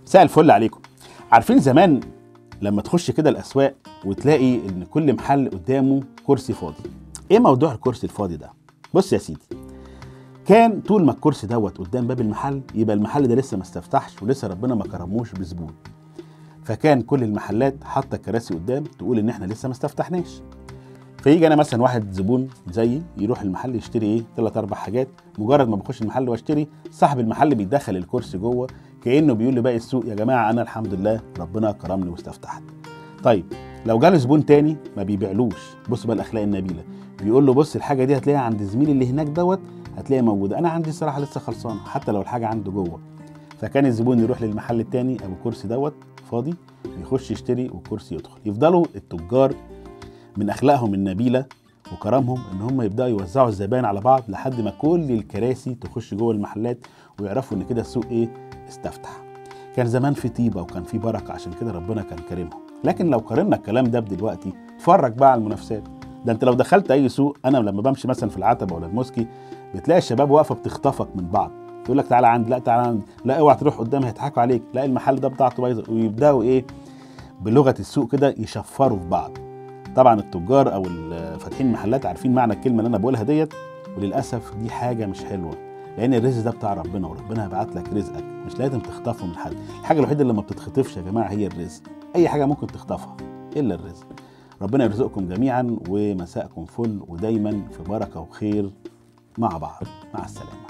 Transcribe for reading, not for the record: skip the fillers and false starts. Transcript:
مساء الفل عليكم. عارفين زمان لما تخش كده الاسواق وتلاقي ان كل محل قدامه كرسي فاضي؟ ايه موضوع الكرسي الفاضي ده؟ بص يا سيدي، كان طول ما الكرسي دوت قدام باب المحل يبقى المحل ده لسه ما استفتحش ولسه ربنا ما كرموش بزبون. فكان كل المحلات حاطه كراسي قدام تقول ان احنا لسه ما استفتحناش. فيجي انا مثلا واحد زبون زيي يروح المحل يشتري ايه 3 4 حاجات، مجرد ما بخش المحل واشتري صاحب المحل بيدخل الكرسي جوه كانه بيقول لباقي السوق يا جماعة انا الحمد لله ربنا كرمني واستفتحت. طيب لو جاله زبون تاني ما بيبيعلوش، بص بقى الاخلاق النبيلة، بيقول له بص الحاجة دي هتلاقيها عند زميلي اللي هناك دوت، هتلاقيها موجودة، انا عندي الصراحة لسه خلصانه حتى لو الحاجة عنده جوه. فكان الزبون يروح للمحل التاني ابو كرسي دوت فاضي يخش يشتري والكرسي يدخل. يفضلوا التجار من اخلاقهم النبيلة وكرمهم ان هم يبداوا يوزعوا الزبائن على بعض لحد ما كل الكراسي تخش جوه المحلات ويعرفوا ان كده السوق ايه استفتح. كان زمان في طيبة وكان في بركة، عشان كده ربنا كان كريمهم. لكن لو قارنا الكلام ده بدلوقتي، اتفرج بقى على المنافسات. ده انت لو دخلت اي سوق، انا لما بمشي مثلا في العتبة ولا الموسكي بتلاقي الشباب واقفة بتخطفك من بعض، تقول لك تعالى عندي، لا تعالى عندي، لا اوعى تروح قدام هيضحكوا عليك، لا المحل ده بتاعته بايظة، ويبداوا ايه بلغه السوق كده يشفروا في بعض. طبعا التجار او فاتحين المحلات عارفين معنى الكلمة اللي انا بقولها ديت، وللاسف دي حاجة مش حلوة، لان الرزق ده بتاع ربنا وربنا هيبعت لك رزقك، مش لازم تخطفه من حد. الحاجة الوحيدة اللي ما بتتخطفش يا جماعة هي الرزق، اي حاجة ممكن تخطفها الا الرزق. ربنا يرزقكم جميعا ومساءكم فل ودايما في بركة وخير مع بعض. مع السلامة.